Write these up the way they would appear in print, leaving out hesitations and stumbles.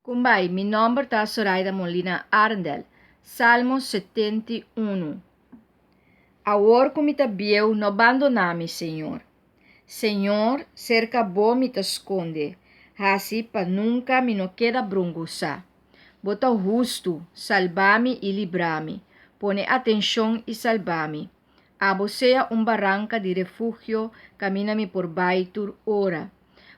Kumbai, mi nomber ta Soraida Molina Arendel. Salmo 71. Awor ku mi ta bieu, no bandoná mi, Señor. Señor, serka bo mi ta skonde, hasi pa nunka mi no keda brongosá. Bo ta hustu, salba mi i libra mi, pone atenshon i salba mi. Abo sea un baranka di refugio kaminda mi por bai tur ora.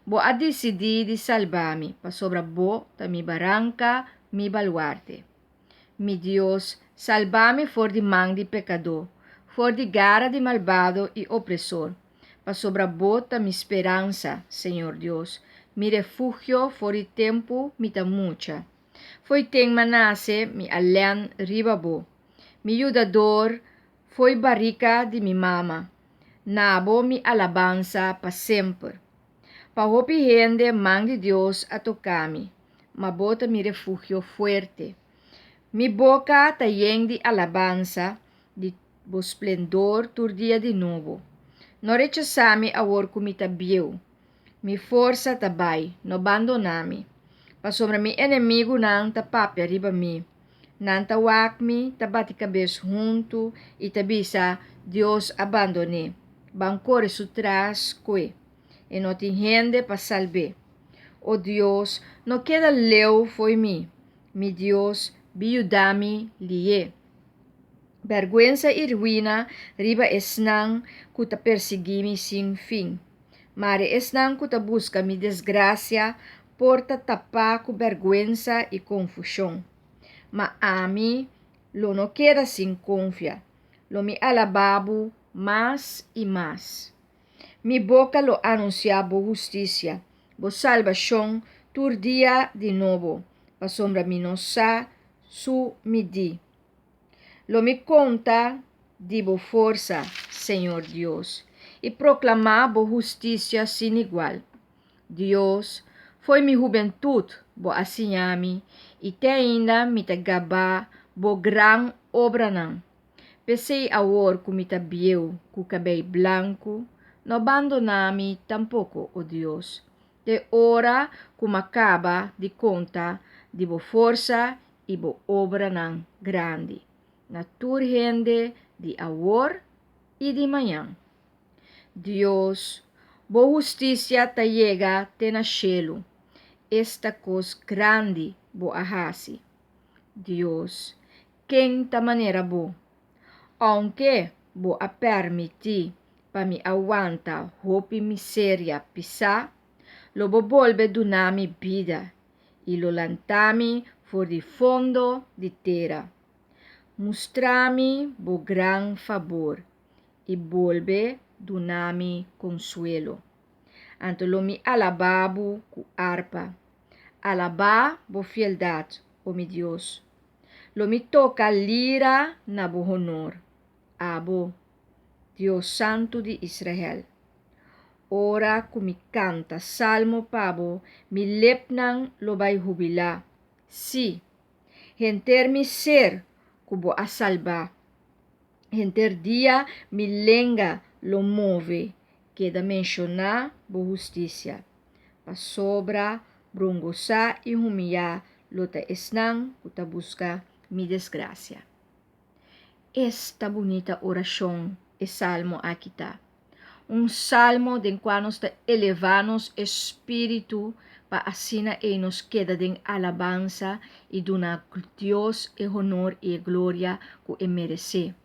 Bo a disidí di salba mi, pasobra bo ta mi baranka, mi baluarte. Mi Dios, salba mi for di man di pekadó, for di gara di malbado i opresor, pasobra bo ta mi speransa, Señor Dios, mi refugio for di tempu mi ta mucha. Fo'i ten m'a nase mi a lèn riba bo, mi yudador fo'i barika di mi mama. Na bo mi alabansa pa semper. Pa hopi hende man di Dios a toka mi, ma bo ta mi refugio fuerte. Mi boka ta yen di alabansa di bo splendor tur dia di nobo. No rechasá mi awor ku mi ta bieu. Mi forsa ta bai, no bandoná mi. Pasobra mi enemigunan ta papia riba mi. Nan ta wak mi, ta bati kabes huntu i ta bisa, Dios a bandon'é. Ban kore su tras kue. E no tin hende pa salb'é. O Dios, no keda leu fo'i mi. Mi Dios, bi yuda mi lié. Bèrgwensa i ruina riba esnan ku ta persiguí mi sin fin. Mare esnan ku ta buska mi desgrasia por ta tapá ku bèrgwensa i konfushon. Ma ami lo no keda sin konfia, lo mi alabá bo mas i mas. Mi boka lo anunsiá bo hustisia, bo salbashon tur dia di nobo, pasobra mi no sa su midí. Lo mi konta di bo forsa, Señor Dios, i proklamá bo hustisia sin igual. Dios, fo'i mi hubentut bo a siña mi, i te ainda mi ta gabá bo gran obranan. P'esei awor ku mi ta bieu ku kabei blanku, no bandoná mi tampoko, o Dios, te ora ku m'a kaba di konta di bo forsa i bo obranan grandi na tur hende di awor i di mañan. Dios, bo hustisia ta yega te na shelu, esta kos grandi bo a hasi. Dios, ken ta manera bo? Ounke bo a pèrmití pa mi a wanta hopi miseria pisá, lo bo bolbe duna mi bida i lo lanta mi for di fondo di tera. Mustra mi bo gran fabor i bolbe duna mi konsuelo. Anto lo mi alabá bo ku arpa. Alabá bo fieldat, o mi Dios. Lo mi toka lira na bo honor, abo, Dios Santu di Israel. Ora ku mi kanta salmo pa bo, mi lepnan lo bai hubilá, sí, henter mi ser ku bo a salbá. Henter dia mi lenga lo move keda menshoná bo hustisia, pasobra brongosá i humiyá lo ta esnan ku ta buska mi desgrasia. Esta bunita orashon e salmo aki ta! Un salmo den kua nos ta elevá nos espíritu pa asina ei nos keda den alabansa i duna Dios e honor i e gloria ku e meresé.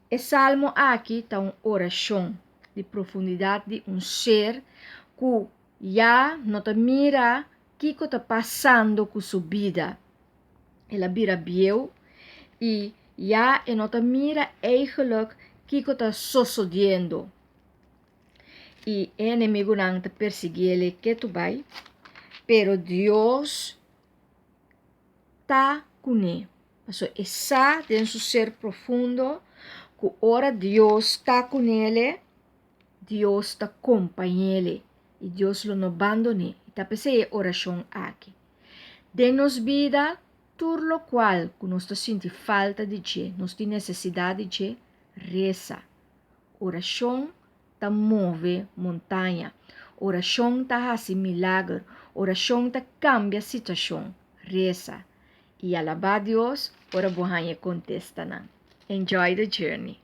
E salmo aki ta un orashon di profundidat di un ser ku ya no ta mira kiko ta pasando ku su bida. El a bira bieu i ya e no ta mira eigenlijk kiko ta sosodiendo. I e enemigunan ta persiguiele ketu bai, pero Dios ta kuné. Pasobra e sa den su ser profundo ku ora Dios ta kunele, Dios ta kompañele i Dios lo no bandon'é. I ta p'esei e orashon aki. Den nos bida, tur lokual ku nos ta sinti falta di dje, nos tin nesesidat di dje, resa. Orashon ta move montaña. Orashon ta hasi milager. Orashon ta kambia situashon. Resa i alabá Dios ora bo haña kontestanan. Enjoy the journey.